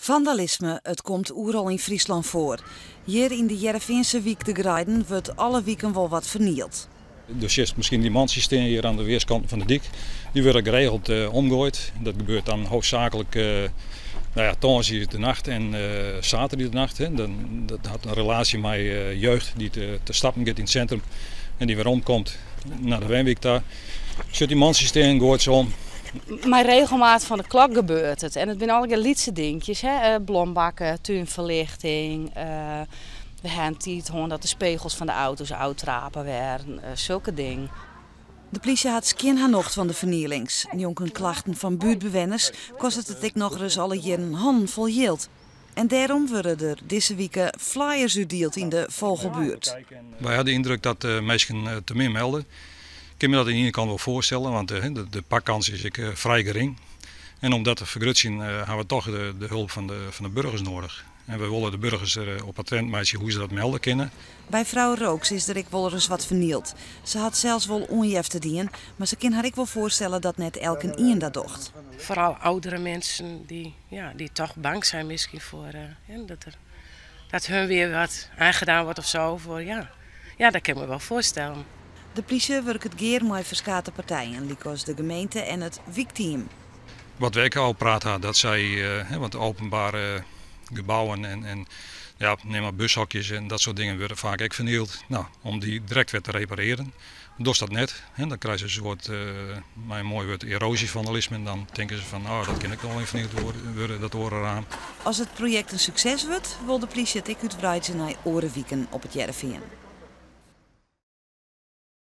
Fandalisme, it komt oeral yn Fryslân foar. Hjir yn de Hearrenfeanse wyk De Greiden wurdt alle wiken wol wat fernield. Do sjochst miskien dy mantsjes stean hjir oan de weerskanten fan de dyk. Dy wurde geregeld omgoaid. Dat gebeurt dan hoofdzaaklik nou ja, tongersdei de nacht en saterdei de nacht. Dat hat in relaasje mei jeugd dy't te stappen giet yn it sintrum en dy't werom komt nei de wenwyk ta. Sjocht dy mantsjes stean, goait se om. Mei regelmaat fan de klok gebeurt it. En it binne allegear lytse dinkjes, hè? Blombakken, túnferlichting. We ha in tiid hân dat de spegels fan de auto's ôftrape waarden, sulke dingen. De plysje hat skjin har nocht fan de fernielings. Njonken klachten fan buertbewenners kostet it ek nochris alle jierren hannen fol jild. En dêrom wurde der dizze wike flyers útdield yn de Vogelbuert. Wy ha de yndruk dat de minsken te min melde. Ik kin my dat oan de iene kant wol foarstelle, want de pakkans is ek frij gering. En om dat te fergrutsjen ha we toch de hulp fan de burgers noadich. En wy wolle de burgers der op attent meitsje hoe se dat melde kinne. By frou Rooks is der ek wolris wat fernield. Se hat sels wol oanjefte dien, mar se kin har ek wol foarstelle dat net elkenien dat docht. Vooral oudere mensen die, ja, die toch bang zijn misschien voor dat hun weer wat aangedaan wordt of zo. Voor, ja. Ja, dat kan ik me wel voorstellen. De plysje wurket gear mei ferskate partijen, lykas de gemeente en it wykteam. Wat wy ek al praat ha, dat sy, want de openbare gebouwen en ja, neem mar bushokjes en dat soart dingen wurde faak ek fernield. No, om dy direkt wer te reparearjen. Dochst dat net, dan krijst in soart, mei in moai wurd, eroazjefandalisme. En dan tinke se fan, oh, dat kin ek noch wol even fernield wurde, dat oare raam. As it projekt in sukses wurdt, wol de plysje it ek útwreidzje nei oare wiken op It Hearrenfean.